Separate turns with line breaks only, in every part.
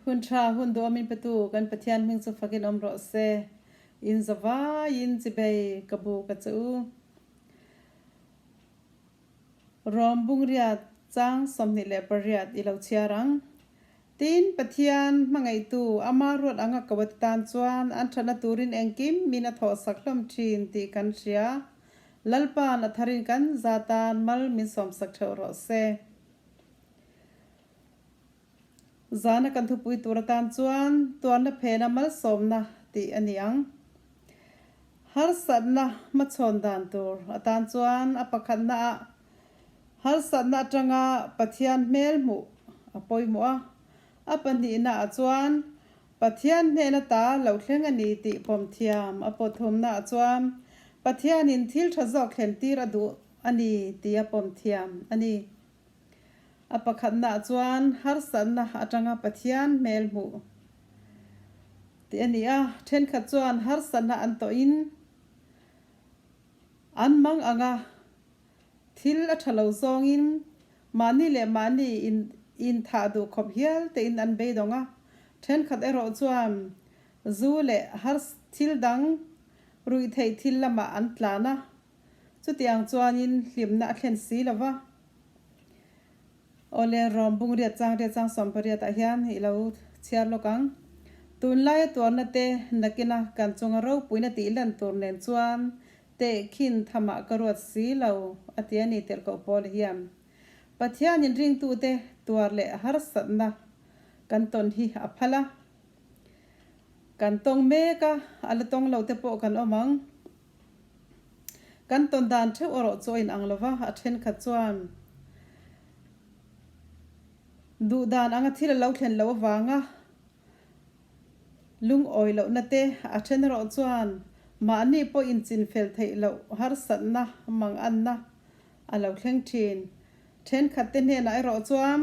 Hun tha hun duh awmin petu kan Pathian hming chu fakin awm rawh se. In zavaiin chibei ka bu ka che u. Rom bungriat chang 28 i lo chhiar ang. Tin, Pathian hmangaihtu ama ruat anga ko ati tan chuan an thatna turin engkim min a thawhsak hlawm thin tih kan hria. Lalpa'n a tharin kan za tan mal min sawmsak theuh rawh se. Zana kan thupui tur atan chuan tuarna phena malsawmna tih a ni ang. Harsatna hmachhawn dan tur atan chuan a pakhatna ah harsatna atanga Pathian hmel hmuh a pawimawh a, a pahnihna ah chuan Pathian hnena ta lo thleng a ni tih pawm thiam a pawthumna ah chuan Pathianin thil tha zawk thlen tir a duh a ni tih a pawm thiam a ni. A pakhatnaah chuan harsatna atanga Pathian hmel hmuh tih a ni a, thenkhat chuan harsatna an tawhin an mang ang a, thil a tha lo zawngin mahni leh mahni inthah duh khawp hial tein an beidawng a, thenkhat erawh chuan zu leh hars thil dang ruih theih thil lamah an tlan a, Chutiang chuanin hlimna a thlen si lo va. Awle Rom bungriat chang riat chang 18 ah hian i lo chhiar lawk ang. Tunlaia tuarna te nakina kan chunga ropuina tih lan tur nen chuan tehkhin thamah ka ruat si lo a ti a ni tirhkoh Paul hian. Pathianin ringtute tuar leh harsatna kan tawn hi a phal a. Kan tawng mek a, a la tawng lo te pawh kan awm ang. Kan tawn dan theuh erawh chu a inang lo va, a thenkhat chuan duh dan anga thil a lo thlen loh avanga lungawi lohna te, a then erawh chuan mahni pawh inchinfel theih loh harsatna manganna a lo thleng thin. Thenkhat te hnenah erawh chuan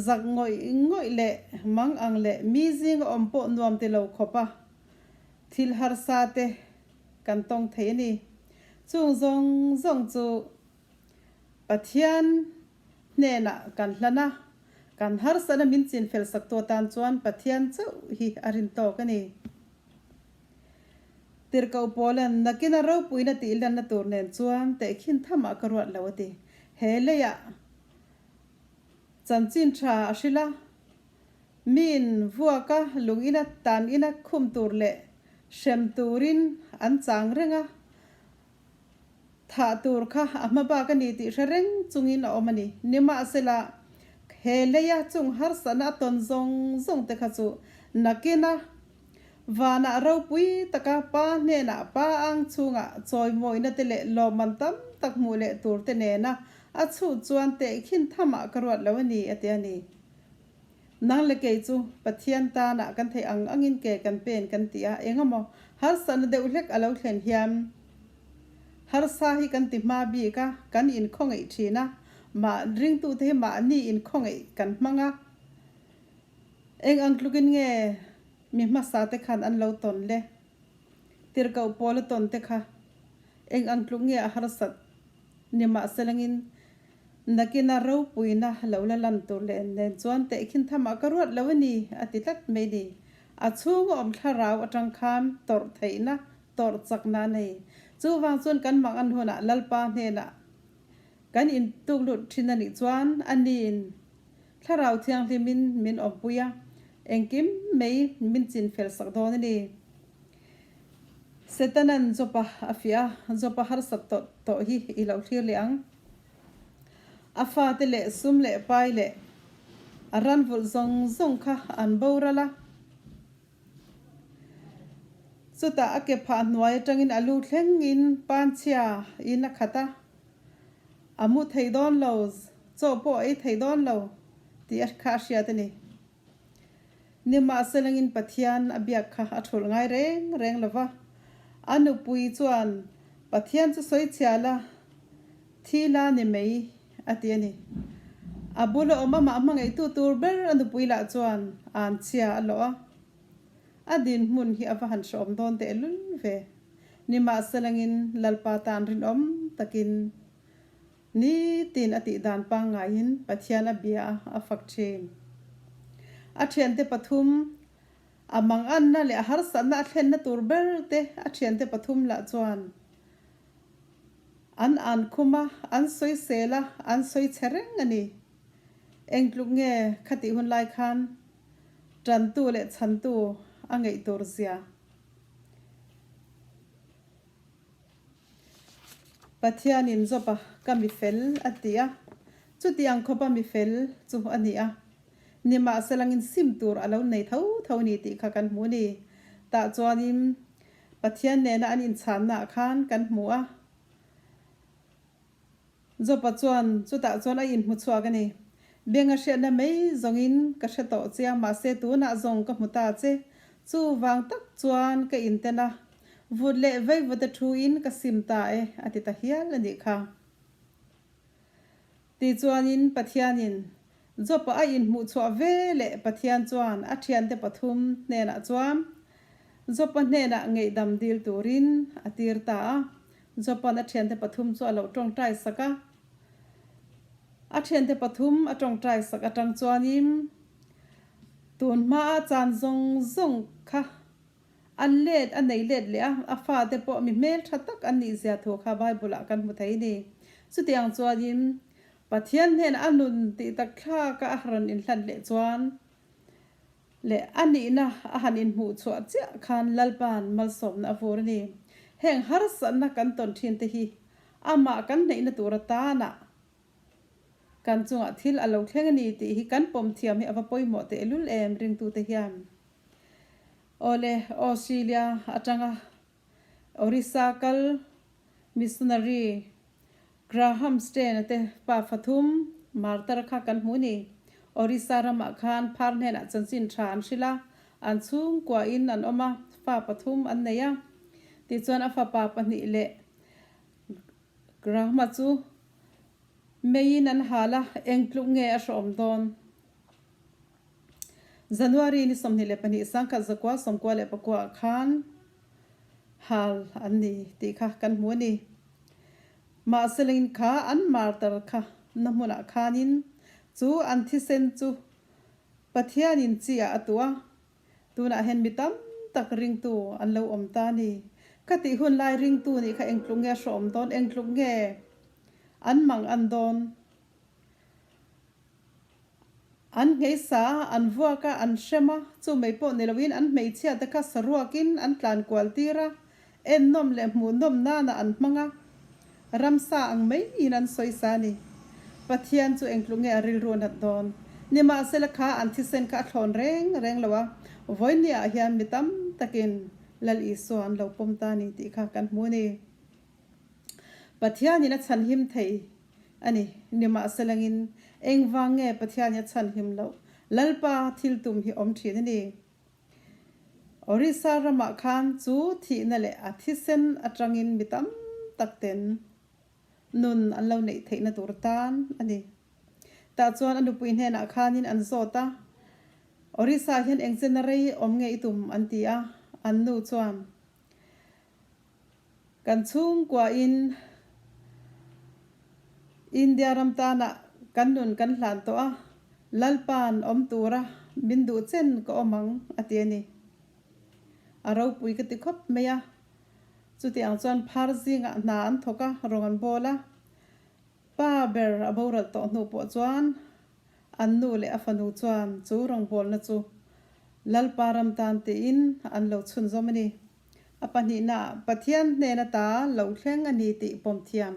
zak ngawih ngawih leh mangang leh mi zinga awm pawh nuam ti lo khawpa thil harsa te kan tawng thei a ni. Chung zawng zawng chu Pathian hnenah kan hlan a, kan harsatna min chinfel saktu atan chuan Pathian chauh hi a rin tawk a ni. Tirhkoh Paulan nakina ropuina tih lanna tur nen chuan tehkhin thamah ka ruat lo a ti. He leiah chanchin tha a hrilh a. Min vuaka lung ina tan ina khum tur leh hrem turin an chang reng a, thah tur kha a hma bak a ni tih hre reng chungin a awm a ni. Nimahsela, he leia chung harsatna a tawn zawng zawng te kha chu nakina vanah ropui taka pa hnenah pa ang chhungah chawimawina te leh lawmman tam tak hmuh leh tur te nena a chhut chuan tehkhin thamah ka ruat lo a ni, a ti a ni. Nang le kei chu Pathian tanah kan theih ang angin ke kan pen kan ti a, eng emaw harsatna deuh hlek a lo thlen hian harsa hi kan ti hma bik a, kan inkhawngaih thin a, mah ringtute hi mahni inkhawngaih kan hmang a, eng ang tlukin nge mi hmasa te khan an lo tawn le, tirhkoh pawl a tawn te kha eng ang tluk nge a harsat ni mahselangin Nakina ropuina lo la lan tur leh nen chuan tehkhin thamah ka ruat lo a ni, a ti tlat mai ni. A chhunga awm thlarau atang khan tawrh theihna, tawrh chakna a nei. Chuvang chuan kan mang an hunah Lalpa hnenah kan intuk lut thin a nih chuan a niin thlarau thianghlimin min awmpui a, engkim mai min chinfel sak dawn a ni. Setanan Jopa a fiah a, Jopa harsat tawh tawh hi i lo thlir leh ang. A fate leh sum leh pai leh a ran vulh zawng zawng kha an boral a. Chutah a ke phah hnuai atangin a lu thlengin panchhia in a khat a, a mu thei dawn lo, chaw pawh a ei thei dawn lo tih a kha a hriat a ni. Nimahselangin Pathian a biak kha a thulh ngai reng reng lo va, a nupui chuan Pathian chu sawi chhia la, thi la ni mai a ti a ni. A bula awm amah hmangaihtu tur ber a nupui lah chuan an chhia a lawh a, a dinhmun hi a va han hreawm dawn tehlul ve. Nimahselangin Lalpa tan rinawm takin Nitin a tih dan pangngaiin Pathian a bia a, a fak thin. A thiante pathum a manganna leh a harsatna a thlenna tur ber te a thiante pathum lah chuan an an khum a, an sawisel a, an sawi chhe reng a ni. Eng tluk nge khatih hun lai khan tantu leh chhantu a ngeih tur zia. Pathianin Job-a ka mi fel a ti a, chutiang khawpa mi fel chu a ni a. Nimahselangin sim tur a lo nei tho tho ni tih kha kan hmu ni. Tah chuanin Pathian nena an inchhannaah khan kan hmu a. Job-a chuan chutah chuan a inhmu chhuak a ni. Beng a hriatna mai zawngin ka hre tawh che a, mahse tunah zawng ka hmu ta che. Chu vang tak chuan ka inten a, vut leh veivut a thuin ka sim ta e, a ti ta hial a nih kha. Tichuanin Pathianin Job-a a inhmuh chhuah ve leh Pathian chuan a thiante pathum hnenah chuan Job-a hnenah ngeihdam dil turin a tir ta a. Job-a'n a thiante pathum chu a lo tawngtai sak a. A thiante pathum a tawngtai sak atang chuanin tun hmaa chan zawng zawng kha a let a nei let leh a, a fate pawh mi hmeltha tak an nih zia thu kha Bible-ah kan hmu thei a ni. Chutiang chuanin Pathian hnenah a nun tih tak thlaka a rawn inhlan leh chuan leh a nihna a han inhmuh chhuah chiah khan Lalpa'n malsawmna a vur a ni. Heng harsatna kan tawn thin te hi amah kan hneihna tur atanah kan chungah thil a lo thleng a ni tih hi kan pawm thiam hi a va pawimawh tehlul em ringtute hian. Awle, Australia atanga Orissa kal missionary Graham Staine-a te pa fathum martar kha kan hmu ni. Orissa ramah khan phar hnenah chanchin tha an hrilh a, an chhungkuain an awm a, fa pathum an nei a. Tichuan a fapa pahnih leh Graham-a chu meiin an hal a, eng tluk nge a hrawm dawn? January ni 22 1994 ah khan hal an ni tih kha kan hmu a ni. Mahselangin kha an martar kha na hmunah khanin chu an thisen chu Pathianin chi ah a tuah a, tunah hian mi tam tak ringtu an lo awm ta a ni. Ka tih hun lai ringtu nih kha engtluk nge a hrawm dawn, engtluk nge an mang an dawn? An hmeisa a, an vuak a, an hrem a, chu mai pawh ni loin an hmeichhia te kha saruakin an tlan kual tir a, ennawm leh hmuhnawm nana an hmang a, ramsa ang maiin an sawisa a ni. Pathian chu engtluk nge a rilru nat dawn? Nimahsela kha an thisen kha a thlawn reng reng lo a, vawinia ah hian mi tam takin Lal Isua an lo pawm ta a ni tih kha kan hmu a ni. Pathianin a chhanhim thei a ni. Nimahselangin, engvang nge Pathian hi a chhanhim loh? Lalpa thil tum hi awm thin a ni. Orissa ramah khan chu thihna leh a thisen atangin mi tam tak ten nun an lo neih theihna tur tan a ni. Tah chuan a nupui hnenah khanin an zawt a, Orissa hian eng chena rei awm nge i tum? an ti a, an nu chuan, Kan chhungkuain India ram tanah kan nun kan hlan tawh a, Lalpa'n awm tura min duh chen ka awm ang, a ti a ni. A ropui ka ti khawp mai a. Chutiang chuan phar zingah hna an thawk a, rawng an bawl a. Pa ber a boral tawh hnu pawh chuan an nu leh a fanu chuan chu rawngbawlna chu Lalpa ram tan tiin an lo chhunzawm a ni. A pahnihnaah, Pathian hnen ata lo thleng a ni tih pawm thiam.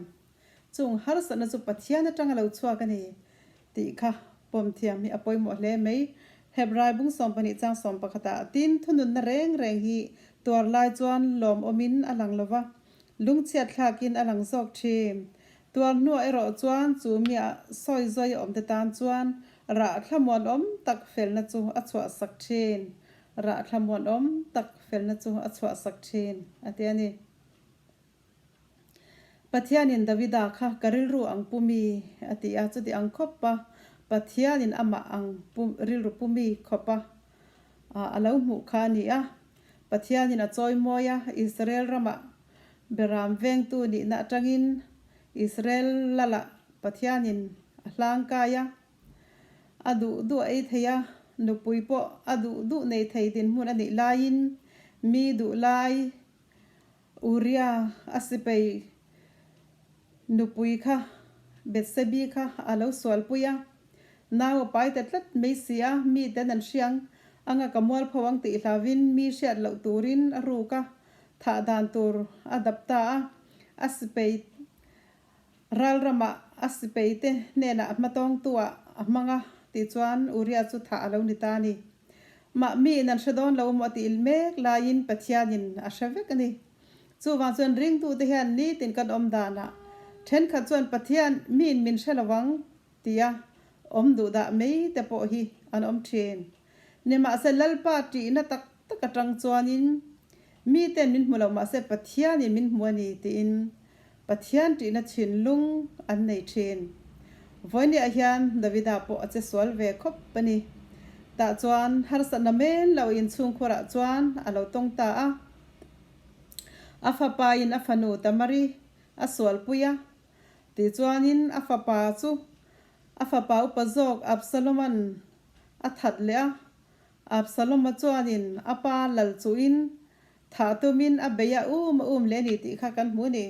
Chung harsatna chu Pathian atanga lo chhuak a ni tih kha pawm thiam hi a pawimawh hle mai. Hebrai bung 12 chang 11 ah tin thununna reng reng hi tuar lai chuan lawmawmin a lang lo va, lungchhiat thlakin a lang zawk thin. Tuar hnuah erawh chuan chu miah sawi zawi a awmte tan chuan rah thlamuanawm tak felna chu a chhuahsak thin. Rah thlamuanawm tak felna chu a chhuahsak thin, a ti a ni. Pathianin Davida kha ka rilru ang pu mi, a ti a, chuti ang khawp a Pathianin amah ang pu rilru pu mi khawp a a lo hmuh kha a ni a. Pathianin a chawimawi a, Israel ramah beram vengtu nihna atangin Israel lalah Pathianin a hlangkai a, a duh duh a ei thei a. nupui pawh a duh duh nei thei dinhmun a nih laiin mi duh lai Uria a sipai nupui kha Bethsebi kha a lo sualpui a, nau a pai ta tlat mai si a, miten an hriang anga ka mualpho ang tih hlauvin mi hriat loh turin a ruk a, thah dan tur a dap ta a, a sipai Ral ramah a sipaite hnenah hmatawngtuah a hmang a tih chuan Uria chu thah a lo ni ta a ni. Mah miin an hre dawn lo maw a tih mek laiin Pathianin a hre vek a ni. Chuvang chuan ringtute hian nitin kan awm danah thenkhat chuan Pathian miin min hre lo ang tia awm duh dah mai te pawh hi an awm thin. Nimahse Lalpa tihna tak tak atang chuanin miten min hmu lo mahse Pathianin min hmu a ni tiin Pathian ṭihna thinlung an nei ṭhin. Vawinia hian Davida pawh a che sual ve khawp a ni. Tah chuan harsatna men lo inchhungkhurah chuan a lo tawng ta a. A fapain a fanu Tamari a sualpui a, tichuanin a fapa chu a fapa upa zawk Absaloma'n a that leh a. Absaloma chuanin a pa lal chuhin Thah tumin a bei a um a um leh a ni tih kha kan hmu a ni.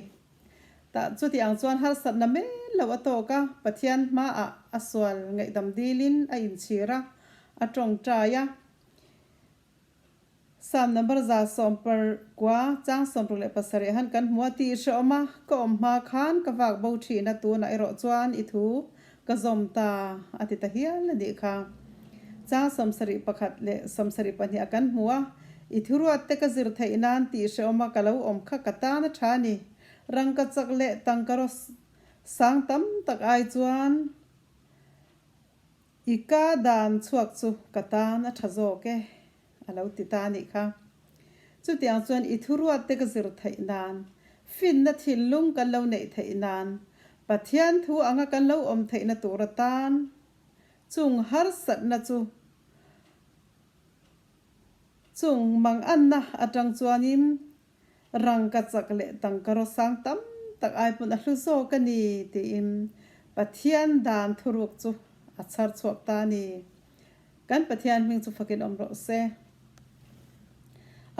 Tah chuti ang chuan harsatna men lo a tawk a, Pathian hmaah a sual ngaihdam dilin a inchhir a, a tawngtai a. Psalm number 110 chang 67 han kan hmu a, Tih hrehawm a, ka awm hma khan ka vak bo thin a, tunah erawh chuan i thu ka zawm ta a ti ta hial a nih kha. Chang 71 leh 72 a kan hmu a, I thuruat te ka zir theih nan tih hrehawm a ka lo awm kha ka tan a tha a ni. Rangka chak leh tangka sang tam tak ai chuan i ka dan chhuak chu ka tan a tha zawk e a lo ti ta a nih kha. Chutiang chuan i thuruat te ka zir theih nan, finna thinlung kan lo neih theih nan, Pathian thu anga kan lo awm theihna tur atan chung harsatna chu Chung manganna atang chuanin rangka chak leh tangka rawsang tam tak ai pawn a hlu zawk a ni tiin Pathian dan thuruk chu a chhar chhuak ta a ni. Kan Pathian hming chu fakin awm rawh se.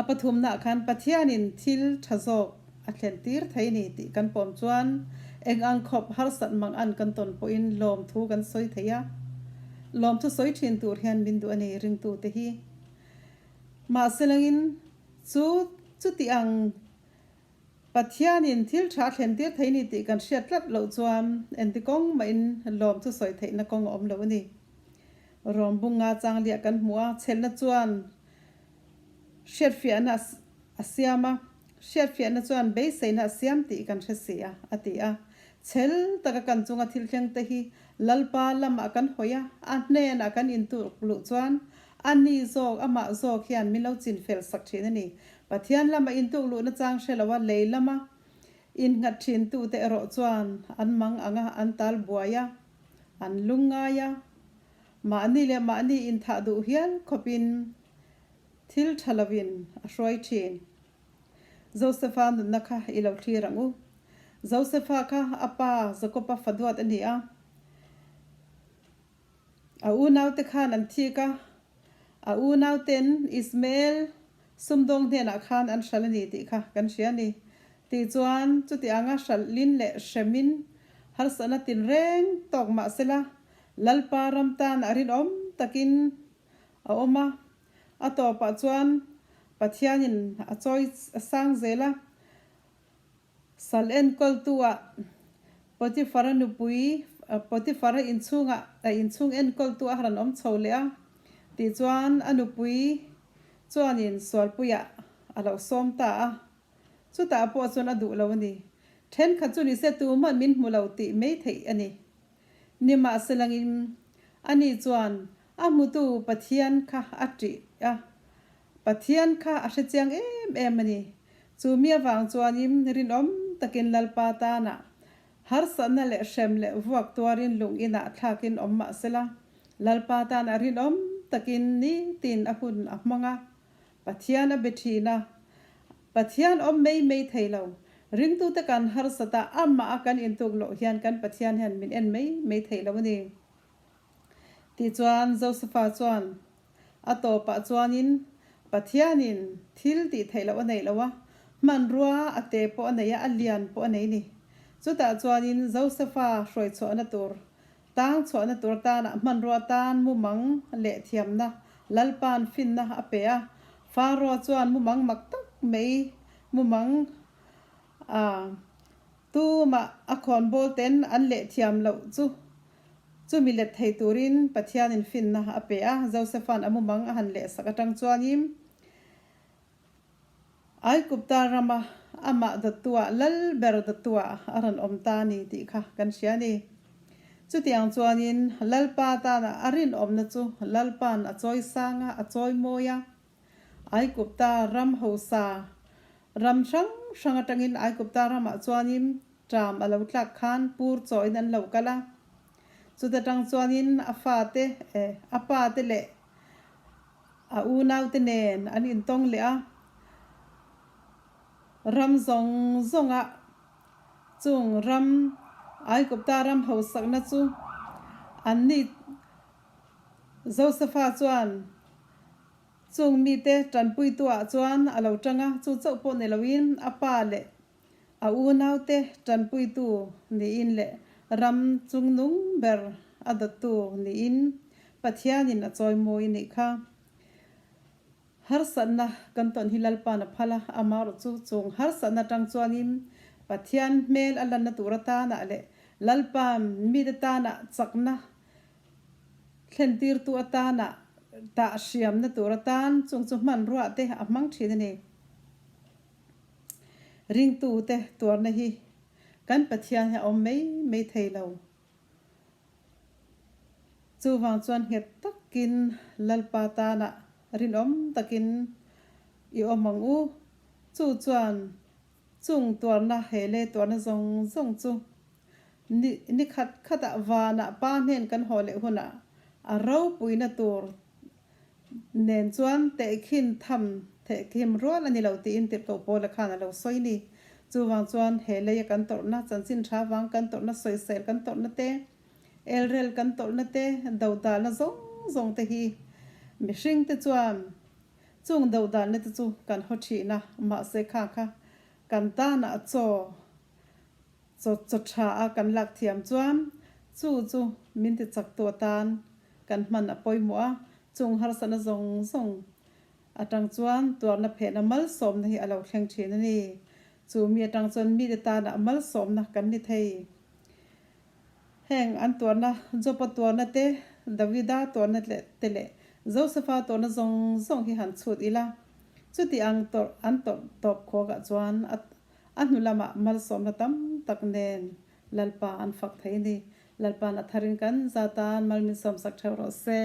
A pathumnaah khan Pathianin thil tha zawk a thlen tir thei ni tih kan pawm chuan eng ang khawp harsat mangan kan tawn pawhin lawmthu kan sawi thei a. Lawmthu sawi thin tur hian min duh a ni ringtute hi. Mahse langin chu chuti ang Pathianin thil tha a thlen tir thei ni tih kan hriat tlat loh chuan engti kawng mahin lawmthu sawi theihna kawng a awm lo a ni. Rawmbunga changliah kan hmu a, chhelna chuan hriatfiahna a siam a, hriatfiahna chuan beiseina a siam tih kan hre si a, a ti a. Chhel taka kan chunga thil thleng te hi Lalpa lamah kan hawi a, a hnenah kan inturk luh chuan a ni zawk, amah zawk hian min lo chinfel sak thin a ni. Pathian lama intuk luhna chang hre lo a, lei lama innghat thintute erawh chuan an mang ang a, an tal buai a, an lungngai a, mahni leh mahni inthah duh hial khawpin thil tha lovin a hruai thin. Josefa nunna kha i lo thlir ang u. Josefa kha a pa Jakoba fa duat a ni a. A unaute khan an thik a, a unauten Ismael sumdawng hnenah khan an hralh a ni tih kha kan hria a ni. Tichuan, chuti anga hralhin leh hremin harsatna tinreng tawk mah sela, Lalpa ram tan a rinawm takin a awm a. A tawpah chuan Pathianin a chawi a sang zel a. Sal enkawltu-ah Potiphar-a nupui, Potiphar-a inchhungah a inchhung enkawltu a rawn awm chho leh a, tihchuan a nupui chuanin sualpuiah a lo sawm ta a. Chutah pawh chuan a duh lo a ni. Thenkhat chu nise tuman min hmu lo tih mai theih a ni. Nimahselangin ani chuan a hmutu Pathian kha a ṭih a, Pathian kha a hrechiang em em a ni. Chu mi avang chuanin rinawm takin Lalpa tanah harsatna leh hrem leh vuak tuarin lung inah thlakin awm mah sela, Lalpa tanah rinawm takin nitin a hun a hmang a, Pathian a be thin a. Pathian awm mai mai thei lo. Ringtute kan harsat a, amah a kan intuk loh hian kan Pathian hian min en mai mai thei lo a ni. Tichuan Josefa chuan. A tawpah chuanin Pathianin thil tih theih loh a neih lo a, hmanrua a te pawh a nei a, a lian pawh a nei ni. Chutah chuanin Josefa hruai chhuahna tur, tang chhuahna tur tana hmanrua tan mumang leh thiamna Lalpa'n finna a pe a. Pharaoh chuan mumang mak tak mai mumang a tumah a khawnbawl ten an leh thiam loh chu Chumi let thei turin Pathianin finna a pe a, Josepha'n a mumang a han lehsak atang chuanin Aigupta rama amah dawttuah lal ber dawttuah a rawn awm ta a ni tih kha kan hria a ni. Chutiang chuanin Lalpa tana a rinawmna chu Lalpa'n a chawi sang a, a chawi mawi a. Aigupta ram hausa ram hrang hrang atangin Aigupta ramah chuanin Ṭam a lo tlak khan pur chawiin an lo kal a, chuta ṭang chuanin a fate eh a pate leh a unaute nen an intawng leh a, ram zawng zawngah chung ram Aigupta ram hausakna chu anni Josefa chuan chung mite ṭanpuituah chuan a lo ṭang a, chu chauh pawh ni loin a pa leh A unaute tanpuitu niin leh ram chungnung ber a dawttu niin Pathianin a chawimawi nih kha. Harsatna kan tawn hi Lalpa'n a phal a, amaherawh chu chung harsatna atang chuanin Pathian hmel a lanna tur atanah leh Lalpa'n mite tanah chakna thlentirtu atanah tah hriamna tur atan chung chu hmanruah te a hmang thin a ni. Ringtute tuarna hi kan Pathian hi a awm mai mai thei lo. Chuvang chuan nghet takin Lalpa tanah rinawm takin i awm ang u. Chu chuan chung tuarna he lei tuarna zawng zawng chu ni ni khat khatah vanah Pa hnen kan haw leh hunah a ropuina tur Nen chuan tehkhin tham thehkhim rual a ni lo tiin tirhkoh Paula khan a lo sawi ni. Chuvang chuan he leia kan tawrhna, chanchin tha vang kan tawrhna, sawisel kan tawrhna te, elrel kan tawrhna te, dodalna zawng zawng te hi mihring te chuan chung dodalna te chu kan haw thin a, mahse kha kha kan tanah chaw Chaw chaw tha a kan lak thiam chuan chu chu min ti chak tu atan kan hman a pawimawh a, chung harsatna zawng zawng atang chuan tuarna phehna malsawmna hi a lo thleng thin a ni. Chu mi atang chuan mite tana malsawmna kan ni thei. Heng an tuarna, Jopa tuarna te, Davida tuarna te leh Josefa tuarna zawng zawng hi han chhut ila, chuti ang tawrh an tawrh tawp khawkah chuan a A hnu lamah malsawmna tam tak nen Lalpa an fak thei a ni. Lalpa'n a tharin kan za tan mal min sawmsak theuh rawh se.